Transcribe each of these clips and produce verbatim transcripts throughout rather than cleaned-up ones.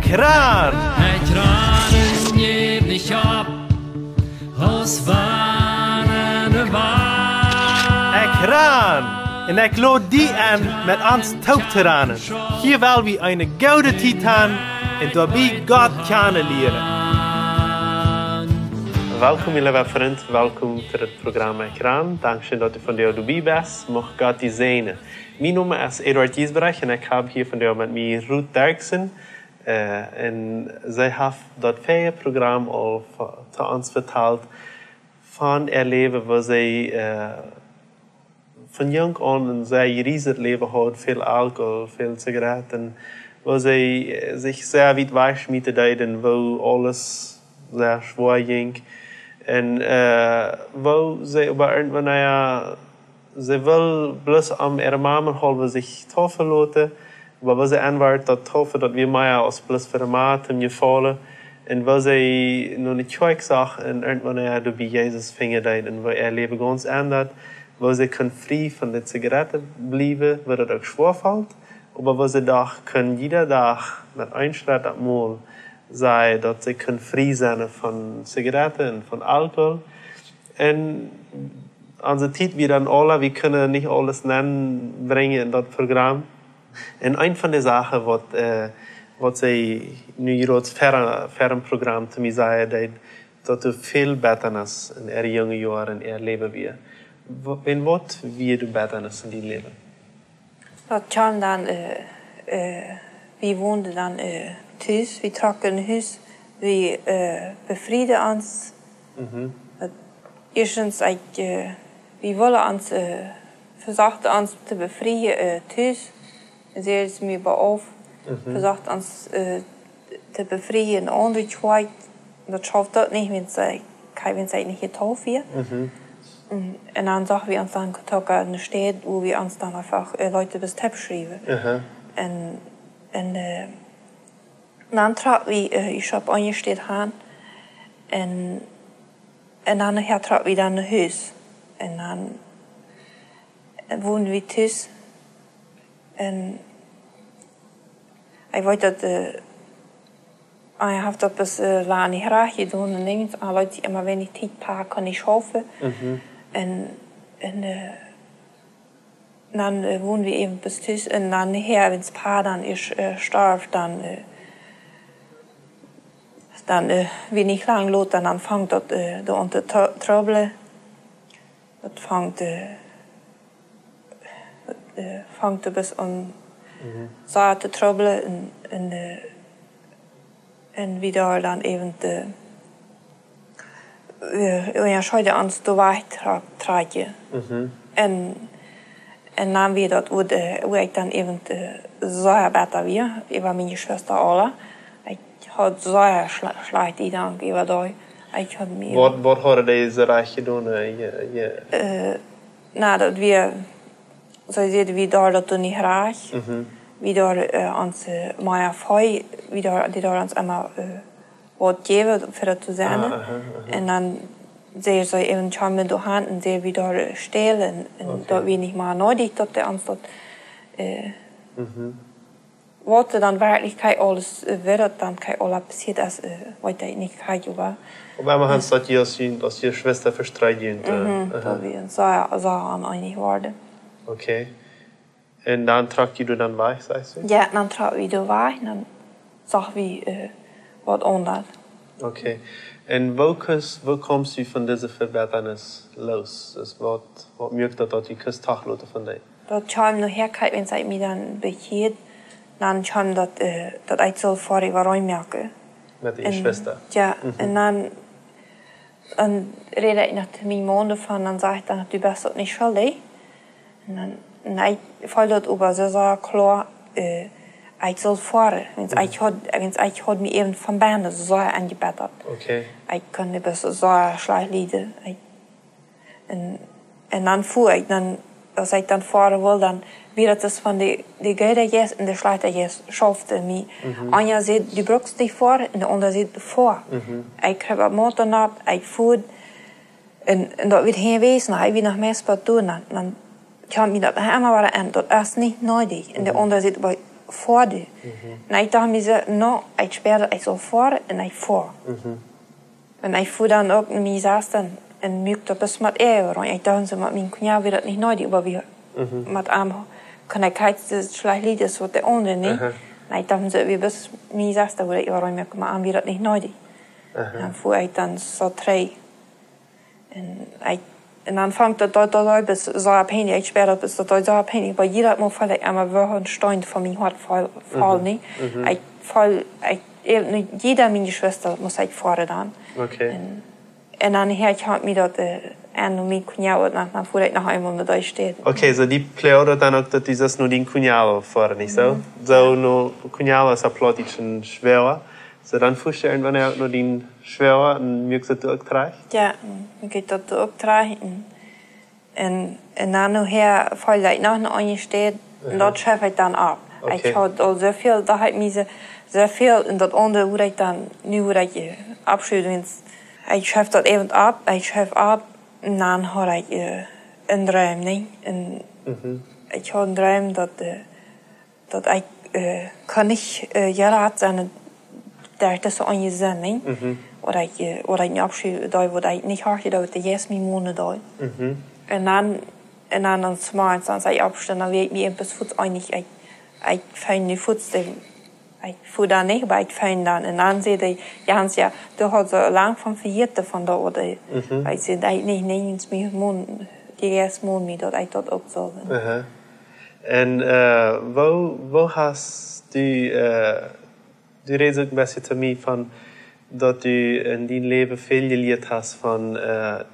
Ekjran! Ekjran, jäw nich opp, aus wann de Welt. Ekjran! Un ekj lod die enn, met ons toop to ranen. Hia well wie eene goode Tiet han un doabie Gott kjanen lieren. Welkom, mien leewa Frint, welkom to daut Program Ekjran. Dankscheen, daut du vondoag doabie best. Mucht Gott die säajnen. Mien Nomen es Eduard Giesbrecht un ekj hab hia vondoag met mie Ruth Derksen. Äh, un see haft daut väaje Program aul ve-, to ons vetalt von äa Läwen, woo see, äh, von junk aun een sea jrieset Läwen haud, väl Alkohol, väl Zigaretten, woo see, äh, sikj sea wiet wajchschmieten deed un woo aules sea schwoa jinkj. Un, äh, woo see oba irjentwanea, see wull bloos om äare Mama haulwen sikj deepen loten, oba woo see enwort daut deepen, daut wia mea aus bloos fa de Mama to jefaulen. Un woo see no de Kjoakj sach un irjentwanea doabie Jesus finjen deed un woo äa Läwen gaunz endat, woo see kunn frie von de Zigaretten bliewen, woo daut uk schwoa felt, oba woo see doch kunn jieda Dach met een Schrett opp mol sajen, daut see kunn frie sennen von Zigaretten un von Alkohol. Un onse Tiet wia dan aula, wie kunnen nich aules nenbrinjen en daut Program. Un eent von de Sachen waut, äh, waut see nu jrods ver, ver daut Program to mie säd, daut, daut doa väl Bettanis en äare junge Joaren en äa Läwen wia. Wa-, en waut wia de Bettanis en dien Läwen? Daut kjeem dan, äh, äh, wie wonden dan, äh, tus, wie trocken no Hus, wie, äh, befrieden ons. Mhm. Daut ieeschtens, ekj, äh, wie wullen ons, äh, vesochten ons to befrieen, äh, tus. Sea es mie oba auf, mhm, vesocht ons, äh, to befrieen en aundre Kjoakj. Daut schauft daut nich, wan see, kjeen, wan see nich jedeept wia. Mhm. Un, un dan sagen wie ons dan, Kotoka, ne Städ, wua wie ons dan eefach, äh, Leute bes Tepp schriewen. Aha. Un, un, äh, dan trocken wie, äh, ekj hab aunjestalt han. Un, un dan nohäa trocken wie dan no Hus. Un dan, äh, wonden wie tus. Un ekj weet daut, äh, ekj hab daut bes, äh, lang nich rajcht jedonen. Un irjentwan haud ekj emma weinich Tiet, pa kunn nich schaufen. Mhm. Un, un, äh, dan, äh, wonden wie äwent bes tus. Un dan nohäa, wan pa dan ieescht, äh, storf, dan, äh, dan, äh, wia nich lang lota, dan, dan funk daut, äh, doa aun to tru-, trubblen. Daut funk, äh, daut, äh, funk doa bes aun, mhm, sea to trubblen un, un, äh, un wie doa dan äwent, äh, äh, jo, schull ons doa wajch tra-, trakjen. Mhm. Un, un dan wia daut, wua, äh, wua ekj dan äwent, äh, sea betta wia, äwa miene Jeschwista aula. Ekj haud sea schle-, schlajchte Jedanken äwa dee. Ekj haud mie Waut, waut hauden dee soo rajcht jedonen, äh, je, je? Äh, na, daut wia, see säden, wie deeden daut doa nich rajcht. Mhm. Wie deeden, äh, ons, äh, mea Vee, wie deeden, dee deeden ons emma, äh, waut jäwen, fa daut to sennen. Ah, aha, aha. Un dan säden see äwent, kjeemen doa han un säden, wie deeden stälen un, un, okay, daut wia nich mea needich, daut dee ons daut, äh, mhm. Waut doa dan werkjlich kjeen aules, äh, wia daut dan kjeen aules passieet es, äh, weet ekj nich krakjt, oba. Oba emma han, äh, daut jie aus, aus Jeschwista vestonen, äh, mhm, aha, daut wie ons sea, sea oneenich worden. Okay. Un dan trock jie dan wajch, sajchst du? Jo, dan trocken wie wajch, dan sagen wie, äh, waut aundasch. Okay. Un woo kjeemst, woo kjeemst du von dise Vebettanis loos? Daut, waut, waut muak daut, daut du kust tachloten von dee? Daut kjeem nohäa, krakjt wan ekj mie dan bekjead, dan kjeem daut, äh, daut ekj sull Foaren äwa Rein moaken. Met de Jeschwista? Jo, mhm, un dan, dan räd ekj noch to mienen Maun doavon, dan säd ekj dan, du best daut nich schuldich. Un dan, un ekj feeld daut oba soo, soo kloa, äh, ekj sull Foaren. Wan, mhm, ekj haud, wan ekj haud mie äwent von bennen soo sea enjebettat. Okay. Ekj kunn daut soo sea schlajcht lieden. Ekj Un, un dan fua ekj, dan, aus ekj dan Foaren wull, dan wia daut dus von de, de goode Jeist un de schlajchte Jeist schauften en mie. Mhm. Eena säd, du brukst nich Foaren, un de aundra säd, fua. Mhm. Ekj kjrieech daut Moot dan opp, ekj fua, un, un daut wia hia west, dan hab ekj noch mea Spott doonen, dan, dan kjeem mie daut emma wada aun, daut es nich needich. Un de, mhm, aundra säd, oba foa du? Un ekj docht mie soo, no, ekj spieed daut ekj sull foaren un ekj foa. Un ekj fua dan uk no mien Sesta un muak daut best met äa, un ekj docht soo, met mien Kuñado wia daut nich needich, oba wie met am kunn ekj kjeen schlajcht Lied aus waut de aundre nich. Un ekj docht soo, wie best mien Sesta, wua ekj äwa muak, met am wia daut nich needich. Dan fua ekj dan soo trigj. Un ekj, un dan funk daut, daut, daut, daut best soo pijnlich, ekj spieed daut best daut, daut soo pijnlich, oba jieda Mol feeld ekj emma woo een Stein von mien Hoat foll, foll, nich? Ekj foll, ekj, jieda mien Jeschwista must ekj foaren dan. Un, un dan hia, ekj haud mie daut, äh, aun mien Kuñado, dan, dan fua ekj noch eemol no dee Städ. Okay, soo dee Plea daut dan uk, daut du sest no dien Kuñado foaren, nich soo? Soo no Kuñado es opp Plautdietsch een Schwoaga. Soo dan fuascht du irjentwanea uk no dien Schwoaga un muakst daut uk trigj? Jo, dan muak ekj daut uk trigj. Un, un, un dan nohäa foa ekj noch no eene Städ un daut schauft ekj dan opp. Ekj haud aul soo väl, doa haud ekj mie soo, soo väl un daut aundre, wua ekj dan, nu wua ekj, äh, oppschuwen, ekj schauft daut äwent opp, ekj schauft opp un dan haud ekj, äh, een Droom, nich? Un ekj haud een Droom daut, äh, daut ekj, äh, kunn nich, äh, jerat sennen derch dise onjesunde, ooda ekj, äh, ooda ekj nich oppschuwen deed, waut ekj nich horchen deed, waut de Jeist mie monen deed. Un dan, un dan, dan zemorjes, aus ekj oppstunt, dan wia ekj mie eemol fuaz eenich, ekj, ekj feeld nu fuaz, ekj fua dan nich, oba ekj feeld dan. Un dan säd hee, Jans, jo, du hast soo lang von vejäten von daut, waut ekj säd, ekj nich, nä, es mie Mond, de Jeist mond mie, daut ekj daut uk sull. Un, äh, woo, woo hast du, äh, du rätst uk een bät to mie von daut du en dien Läwen väl jelieet hast von, äh,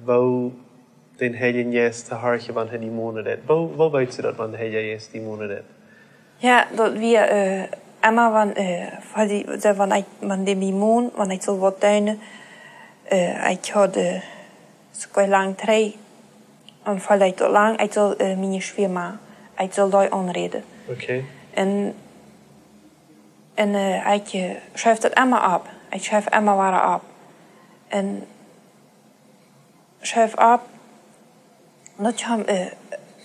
woo dän Heiljen Jeist to horchen, wan hee die monen deit. Woo, woo weetst du daut, wan de Heilje Jeist die monen deit? Jo, daut wia, äh, emma wan, äh, fa die, soo wan ekj, wan dee mie mond, wan ekj sull waut doonen, äh, ekj haud, äh, soo lang trigj, un foa ekj daut lang, ekj sull, äh, miene Schwiema, ekj sull dee aunräden. Un, un, äh, ekj, äh, schuw daut emma opp. Ekj schuw emma wada opp. Un schuw opp. Daut kjeem, äh,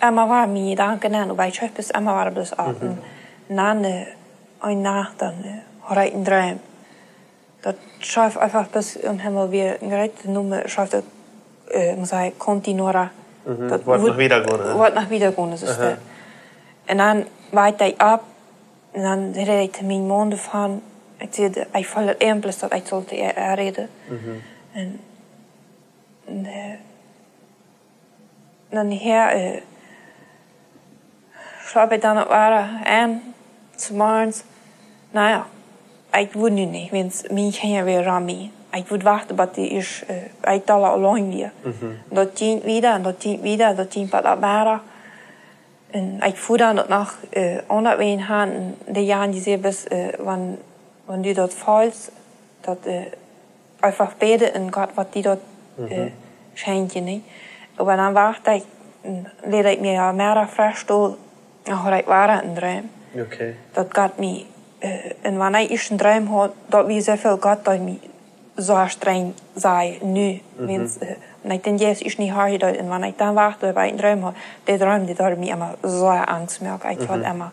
emma wada miene Jedanken aun, oba ekj schuw daut emma wada bloos opp. Un dan, äh, eene Nacht dan, äh, haud ekj een Droom. Daut schuw eefach bloos em Himmel wia een groote Numma, schuw daut, äh, mott ekj sajen, continuará. Daut woat noch wieda gonen, ne? Woat noch wieda gonen, soo es daut. Un dan wia ekj opp, un dan räd ekj to mienen Maun doavon, ekj säd, ekj feeld daut eemol, daut ekj sull to äa, äa räden. Un, un, äh, dan hia, äh, schlop ekj dan uk wada aun, zemorjes. Na jo, ekj wudd nu nich, wiels miene Kjinja wieren rom mie. Ekj wudd wachten, bat dee es, äh, ekj doa auleen wia. Daut jinkj wieda un daut jinkj wieda, daut jinkj bat opp Meddach. Un ekj fua dan uk noch, äh, aundawäajen han, un de Jan, dee säd, best, äh, wan, wan du daut feelst, daut, äh, eefach bäden un Gott woat die daut, äh, schenkjen, nä? Oba dan wacht ekj, un leet ekj mie aum Meddach fresch dol, dan haud ekj wada een Droom. Daut Gott mie, äh, un wan ekj ieescht een Droom haud, daut wia soo väl Gott, daut mie soo strenj säd, nu, wiels, äh, wan ekj dän Jeist ieescht nich horchen deed, un wan ekj dan wacht, daut ekj een Droom haud, de Droom, dee deed mie emma soo Angst moaken. Ekj haud emma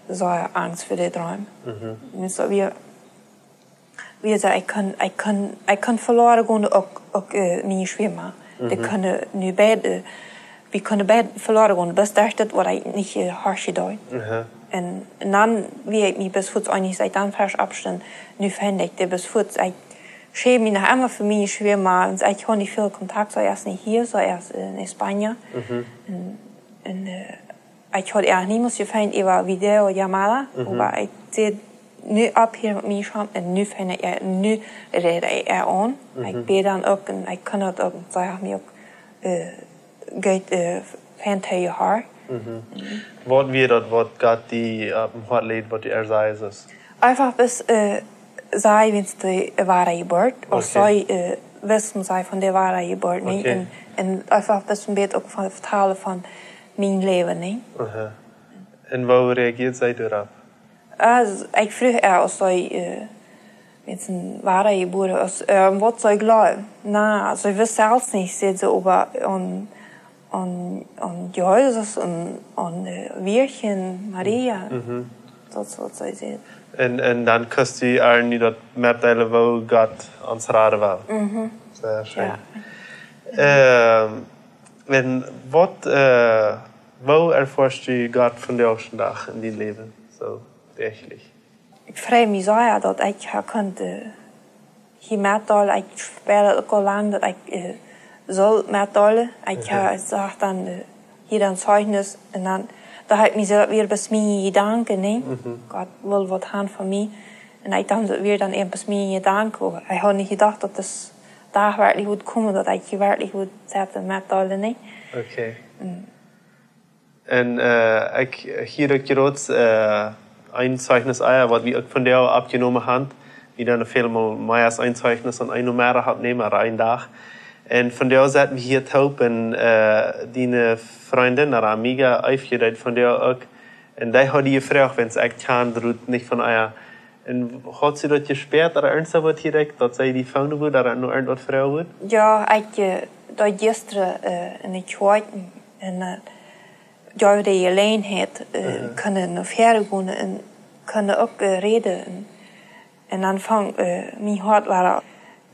soo Angst fa de Droom. Wiels daut wia, wia soo, ekj kunn, ekj kunn, ekj kunn veloaren gonen, uk, uk, äh, miene Schwiema. Dee kunnen nu beid, äh, wie kunnen beid veloaren gonen, best derch daut, waut ekj nich, äh, horchen deed. Un, un dan wia ekj mie best fuaz eenich, aus ekj dan fresch oppstunt, nu feeld ekj dee best fuaz, ekj schäm mie noch emma fa miene Schwiema, un ekj haud nich väl Kontakt, soo aus nich hia, soo aus en Spanien. Un, un, äh, ekj haud äa niemols jefeelt äwa Videollamada, oba ekj säd nu opp hia met mie schaufen, un nu feeld ekj äa, nu räd ekj äa aun. Ekj bäd dan uk, un ekj kunn daut uk, un see haud mie uk, äh, goot, äh, fein to Hoat. Waut wia daut, waut Gott die opp daut Hoat läd, waut du äa säd? Eefach best, äh, säd, wiels de Wadajeburt, aus see, äh, wisten see von de Wadajeburt, nä? Un, un eefach best een bät uk von vetalen von mien Läwen, nä? Un woo reagieed see doaropp? Äh, ekj fruach äa, aus see, äh, wiels see wadajebuaren, aus, äh, waut see jleewd. Na, see wist selfst nich, säd see, oba aun, aun, aun Jesus un aun, äh, Virgin Maria. Daut es waut see säd. Un, un dan kaust du äa nu daut metdeelen, woo Gott ons raden well. Mhm. Sea scheen. Ja. Ähm, un waut, äh, woo erfoascht du Gott vondoag dän Dach en dien Läwen? Soo, werkjlich. Ekj frei mie sea, daut ekj ha kunt, äh, hia metdeelen. Ekj spieed daut uk aul lang, daut ekj, äh, sull metdeelen. Ekj, mhm, ha, ekj sach dan, äh, hia een Zeichnis un dan, doa ha ekj mie selfst wada bloos miene Jedanken, nä? Mhm. Gott well waut haben von mie. Un ekj docht, daut wia dan bloos miene Jedanken. Ekj haud nich jedocht, daut dis Dach werkjlich wudd komen, daut ekj hia werkjlich wudd sitten metdeelen, nä? Okay. Mm. Un, äh, ekj, hia uk jrods, äh, een Zeichnis, ah jo, waut wie uk vondoag oppjenomen haben. Wie doonen väl mol mea aus een Zeichnis aun een Nomeddach oppnämen, ooda een Dach. Un vondoag sent wie hia toop un, äh, diene Frindin, ooda Amiga, Eefje, deed vondoag uk. Un dee haud die jefroacht, wan see, ekj kjan daut nich von äa. Un haud see daut jespäat, ooda irjent soo waut hia, daut see die phone wudd, ooda noch irjent waut froagen wudd? Jo, ekj, äh, daut jistren, äh, en de Kjoakj, un, äh, jo, de Jeläajenheit, äh, aha, kunnen no väaren gonen un kunnen uk, äh, räden. Un, un dan funk, äh, mien Hoat wada,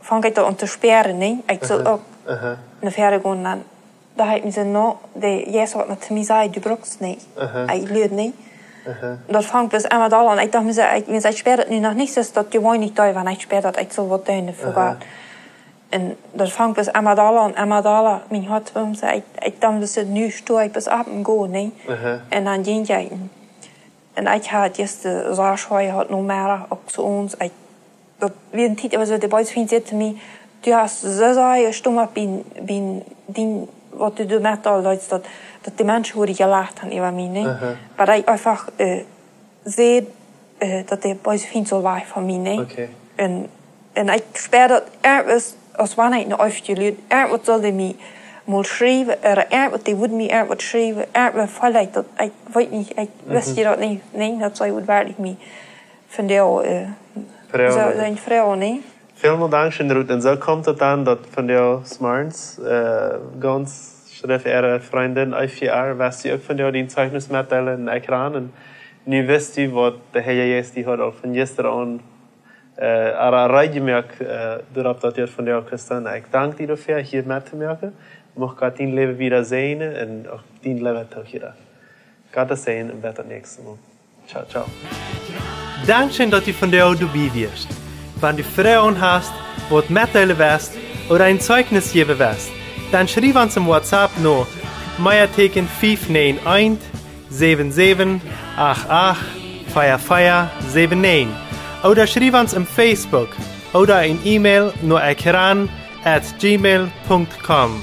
funk ekj daut aun to spieren, nä? Ekj sull, aha, uk, aha, no väaren gonen. Dan, doa ha ekj mie soo, no, de Jeist haud mie to mie jesajcht, du brukst nich. Aha. Ekj luad nich. Aha. Daut funk bloos emma dolla aun. Ekj docht mie soo, ekj, ekj spie daut nu noch nich, soo aus daut jeweenlich deed, wan ekj spie daut ekj sull waut doonen fa, aha, Gott. Un daut funk bloos emma dolla aun, emma dolla. Mien Hoat wia soo, ekj, ekj docht, daut es nu stoa, ekj bloos opp un go, nä? Aha. Un dan jinkj ekj. Un ekj haud jistren, äh, soo schwoa jehaut, Nomeddach uk soo ons. Ekj, daut wia eene Tiet, oba soo, de beese Fient säd to mie, du hast soo sea jestummelt bie, bie dien, waut du doa metdeelst, daut, daut de Menschen wudden jelacht haben äwa mie, nä? Aha. Oba ekj eefach, äh, säd, äh, daut de beese Fient sull wajch von mie, nä? Okay. Un, un ekj spie daut irjent, aus wan ekj no Eefje luad, irjent waut sull dee mie mol schriewen, ooda irjent waut dee wudd mie irjent waut schriewen, irjent waut veleicht daut, ekj weet nich, ekj, mhm, wist je daut nich, nä, daut see wudd werkjlich mie vondoag, äh, froagen, soo, sent froagen, nä? Väl mol dankscheen, Ruth. Un soo kjemt daut dan, daut vondoag zemorjes, äh, gaunz schrift äare Frindin Eefje äa, wist du uk vondoag dien Zeichnis metdeelen en Ekjran. Un nu wist du, waut de Herr Jesus die haud aul von jistren aun, äh, äa reed jemoakt, äh, doaropp, daut du vondoag kust. Un ekj dank die doafäa, hia mettomoaken. Mucht Gott dien Läwen wada säajnen un uk dien Läwen toojerechten. Gott sien Säajen un bat daut näakjste Mol. Ciao, ciao. Dankscheen, daut du vondoag doabie wieescht. Wan du Froagen hast, waut metdeelen west ooda een Zeichnis jäwen west, dan schriew ons em WhatsApp no Meateeken fief näajen eent, säwen säwen, acht acht, vea vea, säwen näajen. Ooda schriew ons em Facebook ooda een E-Mail no ekjran at gmail punkt com.